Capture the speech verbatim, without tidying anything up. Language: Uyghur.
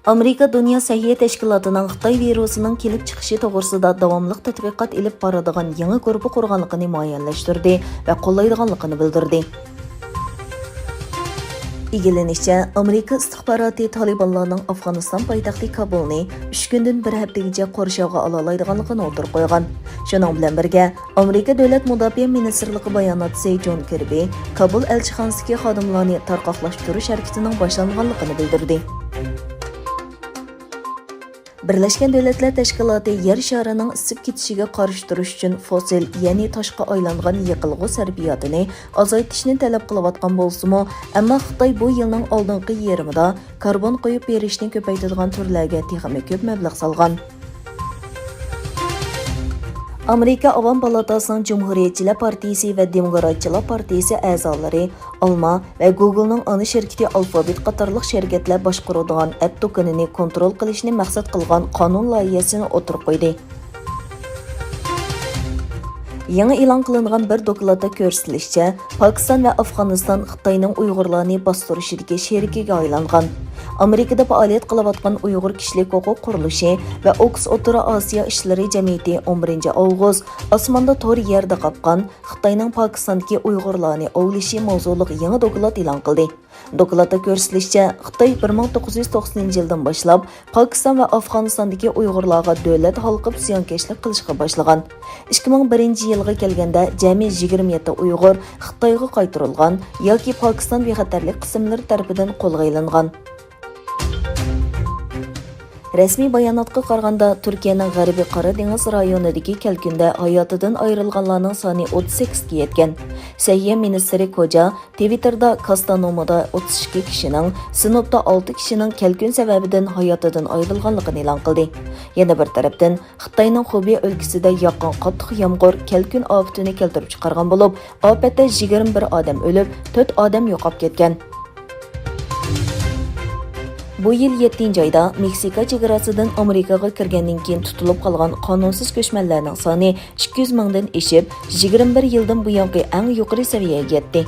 ئامېرىكا دۇنيا سەھىيە تەشكىلاتىنىڭ خىتاي ۋىرۇسىنىڭ كېلىپ چىقىشى توغرىسىدا داۋاملىق تەتقىقات ئېلىپ بارىدىغان يېڭى گۇرۇپپا قۇرغانلىقىنى مۇئەييەنلەشتۈردى ۋە قوللايدىغانلىقىنى بىلدۈردى. ئىگىلىنىشىچە، ئامېرىكا ئىستىخباراتى تالىبانلارنىڭ ئافغانىستان پايتەختى كابۇلنى ئۈچ كۈندىن بىر ھەپتىگىچە قورشاۋغا ئالالايدىغانلىقىنى ئوتتۇرىغا قويغان. شۇنىڭ بىلەن بىرگە، ئامېرىكا دۆلەت مۇداپىئە مىنىستىرلىقى باياناتچىسى جون كىربى كابۇل ئەلچىخانىسىدىكى خادىملارنى تارقاقلاشتۇرۇش ھەرىكىتىنىڭ باشلانغانلىقىنى بىلدۈردى. بىرلەشكەن دۆلەتلەر تەشكىلاتى يەر شارىنىڭ ئىسسىپ كېتىشىگە قارشى تۇرۇش ئۈچۈن فوسىل، يەنى تاشقا ئايلانغان يېقىلغۇ سەرپىياتىنى ئازايتىشنى تەلەپ قىلىۋاتقان بولسىمۇ، ئەمما خىتاي بۇ يىلنىڭ ئالدىنقى يېرىمىدا كاربون قويۇپ بېرىشنى كۆپەيتىدىغان تۈرلەرگە تېخىمۇ كۆپ مەبلەغ سالغان. ئامېرىكا ئاۋام پالاتاسىنىڭ جۇمھۇرىيەتچىلەر پارتىيىسى ۋە دېموكراتچىلار پارتىيىسى ئەزالىرى ئالما ۋە گۇگلنىڭ ئانا شىركىتى ئالفابېت قاتارلىق شىركەتلەر باشقۇرىدىغان ئەپ دۇكىنىنى كونترول قىلىشنى مەقسەت قىلغان قانۇن لايىھەسىنى ئوتتۇرىغا قويدى. يېڭى ئېلان قىلىنغان بىر دوكلاتتا كۆرسىتىلىشىچە، پاكىستان ۋە ئافغانىستان خىتاينىڭ ئۇيغۇرلارنى باستۇرۇشىدىكى شېرىكىگە ئايلانغان. ئامېرىكىدا پائالىيەت قىلىۋاتقان ئۇيغۇر كىشىلىك ھوقۇق قۇرۇلۇشى ۋە ئوكس ئوتتۇرا ئاسىيا ئىشلىرى جەمئىيىتى ئون بىرىنچى ئاۋغۇست «ئاسماندا تور، يەردە قاپقان: خىتاينىڭ پاكىستاندىكى ئۇيغۇرلارنى ئوۋلىشى» ماۋزۇلۇق يېڭى دوكلات ئېلان قىلدى. دوكلاتتا كۆرسىتىلىشىچە، خىتاي بىر مىڭ توققۇز يۈز توقسىنىنچى يىلدىن باشلاپ پاكىستان ۋە ئافغانىستاندىكى ئۇيغۇرلارغا دۆلەت ھالقىپ زىيانكەشلىك قىلىشقا باشلىغان. ئىككى مىڭ بىرىنچى يىلغا كەلگەندە جەمئىي يىگىرمە يەتتە ئۇيغۇر خىتايغا قايتۇرۇلغان ياكى پاكىستان بىخەتەرلىك قىسىملىرى تەرىپىدىن قولغا ئېلىنغان. رەسمىي باياناتقا قارىغاندا، تۈركىيەنىڭ غەربىي قارا دېڭىز رايونىدىكى كەلكۈندە ھاياتىدىن ئايرىلغانلارنىڭ سانى ئوتتۇز سەككىزگە يەتكەن. سەھىيە مىنىستىرى كوجا تىۋىتتېردا كاستانومىدا ئوتتۇز ئىككى كىشىنىڭ، سىنوپتا ئالتە كىشىنىڭ كەلكۈن سەۋەبىدىن ھاياتىدىن ئايرىلغانلىقىنى ئېلان قىلدى. يەنە بىر تەرەپتىن، خىتاينىڭ خۇبېي ئۆلكىسىدە ياغقان قاتتىق يامغۇر كەلكۈن ئاپىتىنى كەلتۈرۈپ چىقارغان بولۇپ، ئاپەتتە يىگىرمە بىر ئادەم ئۆلۈپ، تۆت ئادەم يوقاپ كەتكەن. بۇ يىل يەتتىنچى ئايدا مېكسىكا چېگراسىدىن ئامېرىكىغا كىرگەندىن كېيىن تۇتۇلۇپ قالغان قانۇنسىز كۆچمەنلەرنىڭ سانى ئىككى يۈز مىڭدىن ئېشىپ، يىگىرمە بىر يىلدىن بۇيانقى ئەڭ يۇقىرى سەۋىيەگە يەتتى.